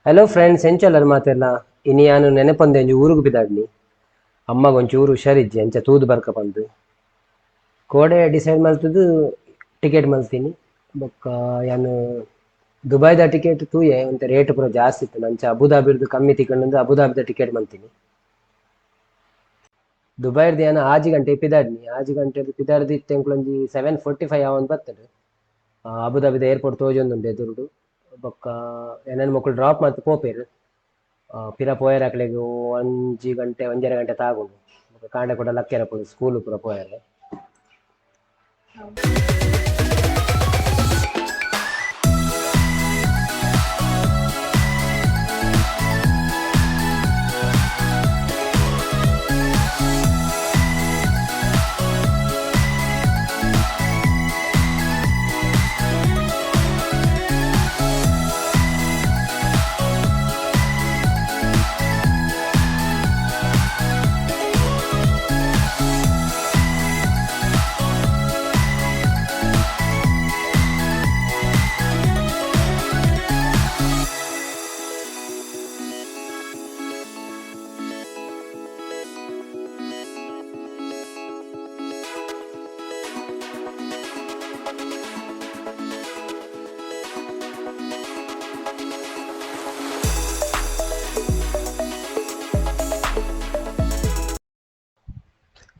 Hello friends, ಎಂಚೊಲ್ಲರ್ ಮಾತೆರ್ಲ? ಇನಿ ಯಾನ್ ನೆನಪಂದೆ ಒಂಜಿ ಊರುಗು ಪಿದಾಡ್ನಿ. ಅಮ್ಮಗ್ ಒಂಚೂರು ಹುಷಾರಿಜ್ಜಿ, ಅಂಚ ತೂದು ಬರ್ಕ ಪಂದ್ ಕೋಡೆ ಡಿಸೈಡ್ ಮಲ್ತುದು ಟಿಕೆಟ್ ಮಲ್ತೀನಿ. ಬೊಕ್ಕ ಯಾನ್ ದುಬೈದ ಟಿಕೆಟ್ ತೂಯೆ, ಒಂತೆ ರೇಟ್ ಪೂರ ಜಾಸ್ತಿ ಇತ್ತು. ಅಂಚ ಅಬುದಾಬಿರ್ದು ಕಮ್ಮಿ ತಿಕ್ಕಂಡು ಅಬುದಾಬಿದ ಟಿಕೆಟ್ ಮಲ್ತೀನಿ. ದುಬೈರ್ದು ಯಾನ್ 6 ಗಂಟೆ ಪಿದಾಡ್ನಿ. 6 ಗಂಟೆರ್ದು ಪಿದಾಡ್ದು ಇತ್ತೆ ಎಂಕುಲೊಂಜಿ 7:45 ಆವೊಂದು ಬತ್ತುಂಡು. ಅಬುದಾಬಿದ ಏರ್ಪೋರ್ಟ್ ತೋಜೊಂದುಂಡು ಎದುರುಡು. ಬೊಕ್ಕ ಎನನ್ ಮೊಕುಲು ಡ್ರಾಪ್ ಮಲ್ತ್ ಪೋಪೆರ್. ಪಿರ ಪೋಯೆರ್ ಅಕ್ಲೆಗ್ 1 ಗಂಟೆ 1.5 ಗಂಟೆ ತಾಗುಂಡು. ಬೊಕ್ಕ ಕಾಂಡೆ ಕೂಡ ಲಕ್ಕೆರೆ ಪೋದು ಸ್ಕೂಲ್ ಪೂರ ಪೋಯೆರೆ.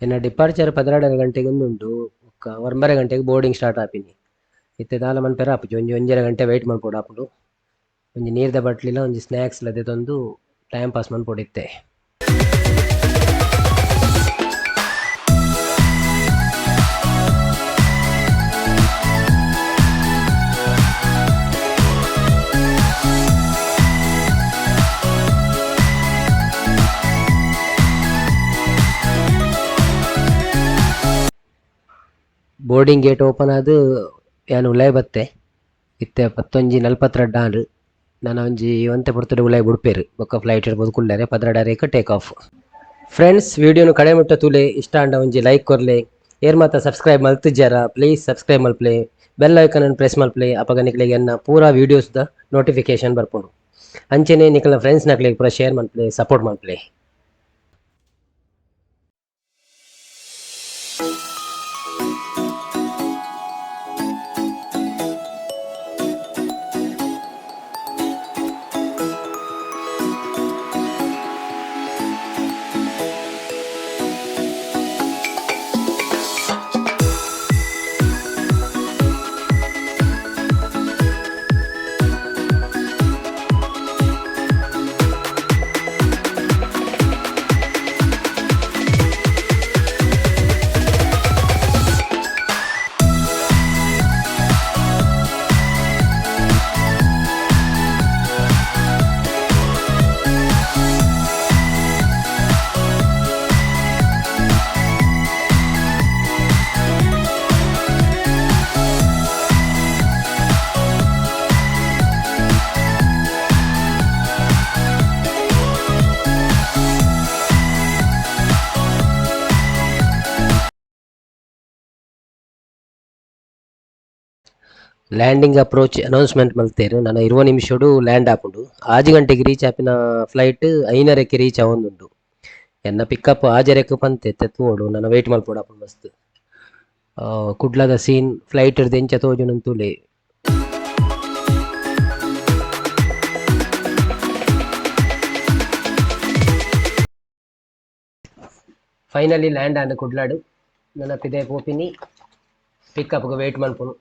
ಎನ್ನ ಡಿಪಾರ್ಚರ್ 12 ಗಂಟೆಗೆ ಉಂಡು. ಬೊಕ್ಕ 9 ಗಂಟೆಗೆ ಬೋರ್ಡಿಂಗ್ ಸ್ಟಾರ್ಟ್ ಆಪಿನಿ. ಇತ್ತೆ ದಾಲ ಮನ್ಪೆರೆ ಆಪುಜಿ, ಒಂಜಿ 1.5 ಗಂಟೆ ವೇಟ್ ಮನ್ಪೊಡು ಆಪುಂಡು. ಒಂಜಿ ನೀರ್ದ ಬಟ್ಲಿಲ ಒಂಜಿ ಸ್ನ್ಯಾಕ್ಸ್ ಲ ದೆತೊಂದು ಟೈಮ್ ಪಾಸ್ ಮನ್ಪೊಡು ಇತ್ತೆ. ಬೋರ್ಡಿಂಗ್ ಗೇಟ್ ಓಪನ್ ಆದ್ ಯಾನ್ ಉಲಾಯಿ ಬತ್ತೆ. ಇತ್ತೆ 11:42 ಆಂಡ್. ನನ ಒಂಜಿ ಒಂತೆ ಪೊರ್ತುಡು ಉಲಾಯಿ ಬುಡ್ಪೆರ್. ಬೊಕ್ಕ ಫ್ಲೈಟ್ ಇರ್ಬೋದು ಕುಲ್ಲೆರೆ 12:30 ಟೇಕ್ ಆಫ್. ಫ್ರೆಂಡ್ಸ್, ವಿಡಿಯೋನು ಕಡೆ ಮುಟ್ಟ ತೂಲೆ. ಇಷ್ಟ ಆಂಡ ಒಂಜಿ ಲೈಕ್ ಕೊರ್ಲೆ. ಏರ್ ಮಾತ ಸಬ್ಸ್ಕ್ರೈಬ್ ಮಲ್ತಿಜ್ಜಾರ ಪ್ಲೀಸ್ ಸಬ್ಸ್ಕ್ರೈಬ್ ಮಲ್ಪಲೆ. ಬೆಲ್ ಐಕಾನ್ ನ್ ಪ್ರೆಸ್ ಮಲ್ಪಲೆ. ಅಪಗ ನಿಕ್ಲೆಗ್ ಎನ್ನ ಪೂರಾ ವೀಡಿಯೋಸ್ ದ ನೋಟಿಫಿಕೇಶನ್ ಬರ್ಪುಂಡು. ಅಂಚೆನೆ ನಿಕಲ್ನ ಫ್ರೆಂಡ್ಸ್ ನಕ್ಲೆಗ್ ಪೂರ ಶೇರ್ ಮಲ್ಪಲೆ, ಸಪೋರ್ಟ್ ಮಲ್ಪಲೆ. ಲ್ಯಾಂಡಿಂಗ್ ಅಪ್ರೋಚ್ ಅನೌನ್ಸ್ಮೆಂಟ್ ಮಲ್ತೆರ್. ನನ 20 ನಿಮಿಷೊಡು ಲ್ಯಾಂಡ್ ಆಪುಂಡು. 6 ಗಂಟೆಗ್ ರೀಚ್ ಆಪಿನ ಫ್ಲೈಟ್ 5:30ಕ್ ರೀಚ್ ಆವೊಂದುಂಡು. ಎನ್ನ ಪಿಕಪ್ 6:30ಕ್ ಪಂತೆ ತೂವೊಡು, ನನ ವೇಟ್ ಮಲ್ಪೊಡು ಆಪುಂಡು ಮಸ್ತ್. ಕುಡ್ಲದ ಸೀನ್ ಫ್ಲೈಟ್ ರ್ದ್ ಎಂಚ ತೋಜುಂಡು ತೂಲೆ. ಫೈನಲಿ ಲ್ಯಾಂಡ್ ಆಂಡ್ ಕುಡ್ಲಡ್. ನನ ಪಿದಯಿ ಪೋಪಿನಿ ಪಿಕಪ್ ಗ್ ವೇಟ್ ಮನ್ಪುನು.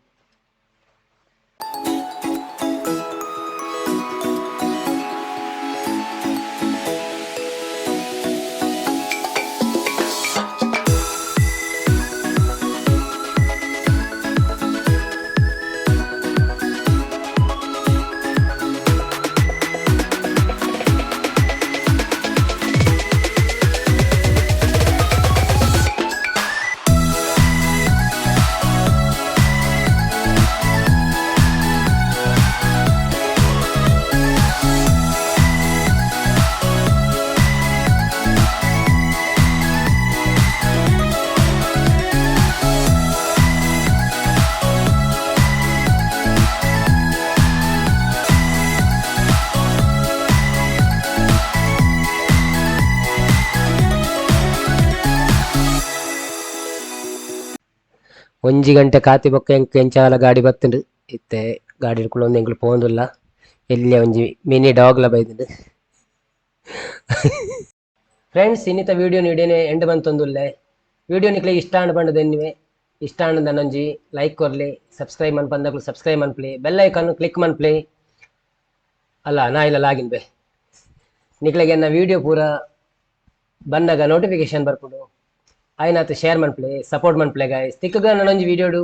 ಒಂಜಿ ಗಂಟೆ ಕಾತಿ ಬೊಕ್ಕ ಎಂಕ್ ಎಂಚಾಲ ಗಾಡಿ ಬತ್ತುಂಡು. ಇತ್ತೆ ಗಾಡಿ ಕುಲೊಂದು ಎಂಕುಲು ಪೋವೊಂದುಲ್ಲ. ಎಲ್ಯ ಒಂಜಿ ಮಿನಿ ಡಾಗ್ ಲ ಬೈದುಂಡು. ಫ್ರೆಂಡ್ಸ್, ಇನ್ನಿತ ವಿಡಿಯೋ ಇಡೇನೆ ಎಂಡ್ ಮಂತೊಂದುಲ್ಲೆ. ವಿಡಿಯೋ ನಿಕ್ಲೆಗ್ ಇಷ್ಟ ಆಂಡ್ ಪಂಡ ಎನ್ನುವೆ. ಇಷ್ಟ ಆಂಡ ನನೊಂಜಿ ಲೈಕ್ ಕೊರ್ಲೆ, ಸಬ್ಸ್ಕ್ರೈಬ್ ಮನ್ಪಂದಕುಲು ಸಬ್ಸ್ಕ್ರೈಬ್ ಮನ್ಪುಲೆ, ಬೆಲ್ ಐಕಾನ್ ಕ್ಲಿಕ್ ಮನ್ಪುಲೆ. ಅಲ್ಲ ನಾಯಿಲ ಲಾಗಿನ್ ಬೆ. ನಿಕ್ಲೆಗ್ ಎನ್ನ ವಿಡಿಯೋ ಪೂರ ಬನ್ನಗ ನೋಟಿಫಿಕೇಶನ್ ಬರ್ಪುಂಡು. ಆಯ್ನಾತ್ ಶೇರ್ ಮನ್ಪುಲೆ, ಸಪೋರ್ಟ್ ಮನ್ಪುಲೆ ಗಾಯ್ಸ್. ತಿಕ್ಕುಗ ನನೊಂಜಿ ವಿಡಿಯೋಡು.